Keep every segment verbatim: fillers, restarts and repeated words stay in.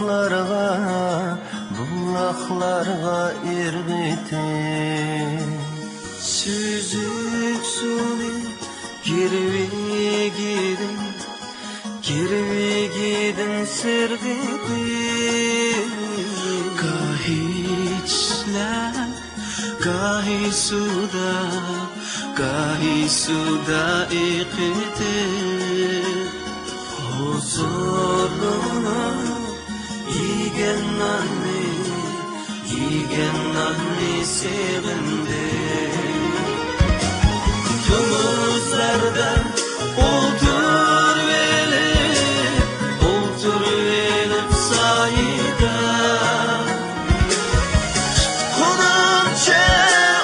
بۇلاقلارغا، بۇلاقلارغا ئىرغىتىپ، سۈزۈك سۇنى گىرۋىكىدىن، گىرۋىكىدىن سىرغىتىپ، گاھى چىشلەپ، گاھى سۇدا، گاھى سۇدا ئېقىتىپ، ھۇزۇرلىنىپ يېگەن ناننى، يېگەن ناننى سېغىندىم. تومۇزلاردا ئولتۇرۇۋېلىپ، ئولتۇرۇۋېلىپ سايىدا، قۇنۇمچە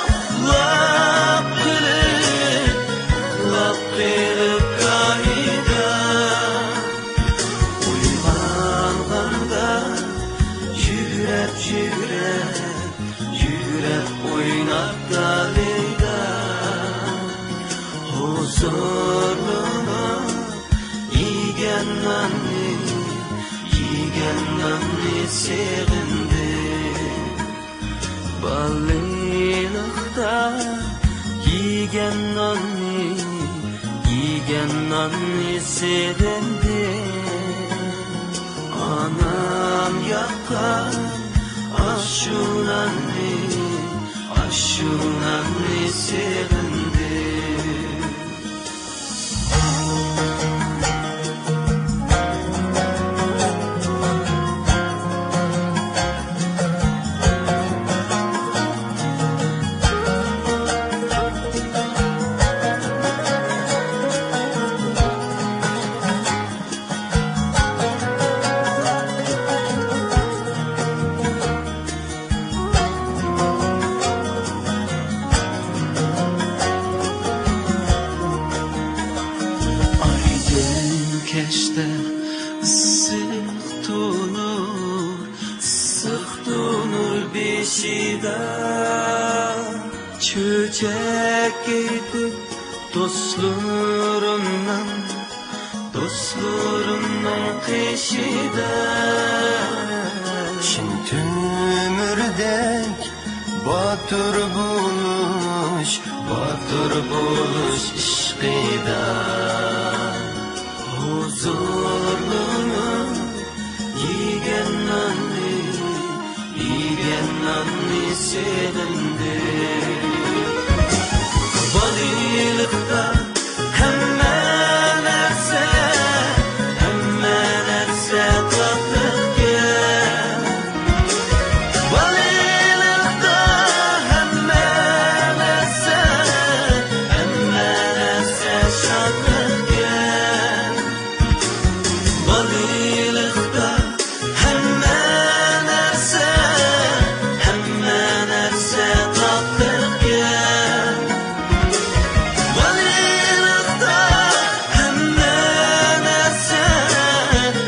ئۇخلاپ قېلىپ، ئۇخلاپ قېلىپ گاھىدا، ئويغانغاندا يۈگرەپ، يۈگرەپ، يۈگرەپ ئويناپ تالىدا، ھۇزۇرلىنىپ يېگەن ناننى، يېگەن ناننى سېغىندىم. بالىلىقتا يېگەن ناننى، يېگەن ناننى سېغىندىم. ئانام ياققان ئاشۇ ناننى، ئاشۇ ناننى سېغىندىم. ئايدىڭ كەچتە ئىسسىق تونۇر، ئىسسىق تونۇر بېشىدا چۆچەك ئېتىپ دوستلىرىمنىڭ، دوستلىرىمنىڭ قېشىدا. چىن تۆمۈردەك باتۇر بولۇش، باتۇر بولۇش ئىشقىدا. ھۇزۇرلىنىپ يېگەن ناننى، يېگەن ناننى سېغىندىم. بالىلىقتا ھەممە نەرسە، ھەممە نەرسە تاتلىقكەن. بالىلىقتا ھەممە نەرسە، ھەممە نەرسە شادلىقكەن. بالىلىقتا ھەممە نەرسە، ھەممە نەرسە تاتلىقكەن. بالىلىقتا ھەممە نەرسە،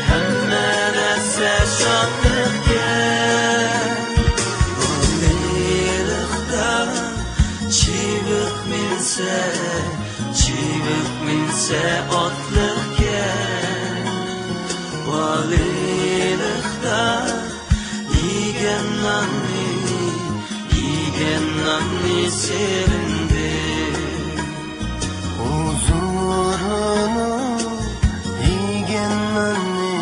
ھەممە نەرسە شادلىقكەن. بالىلىقتا چىۋىق مىنسە، چىۋىق مىنسە ئاتلىقكەن. بالىلىقتا يېگەن ناننى، يېگەن ناننى سېغىندىم. ھۇزۇرۇڭنى يېگەن ناننى،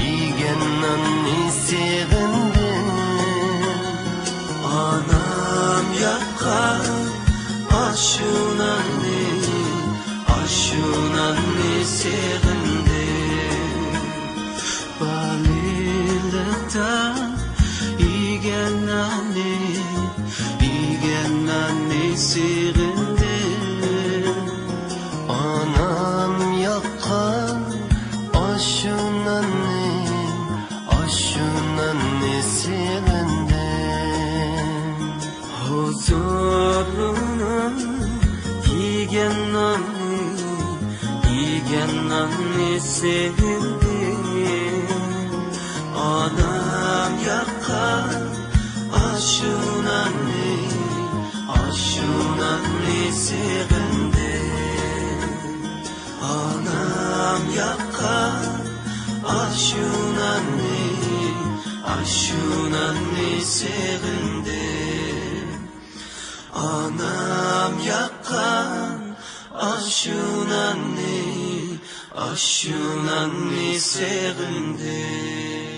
يېگەن ناننى سېغىندىم. ئانام ياققان ئاشۇ ناننى، ئاشۇ ناننى سېغىندىم. بالىلىقتا يېگەن ناننى، يېگەن ناننى سېغىندىم. ئانام ياققان ئاشۇ ناننى، ئاشۇ ناننى سېغىندىم. ھۇزۇرۇڭنى يېگەن ناننى، يېگەن ناننى سېغىندىم. ئانام ياققان ئاشۇ ناننى، ئاشۇ ناننى سېغىندىم. ئانام ياققان ئاشۇ ناننى، ئاشۇ ناننى سېغىندىم، ئانام ياققان ئاشۇ ناننى، ئاشۇ ناننى سېغىندىم.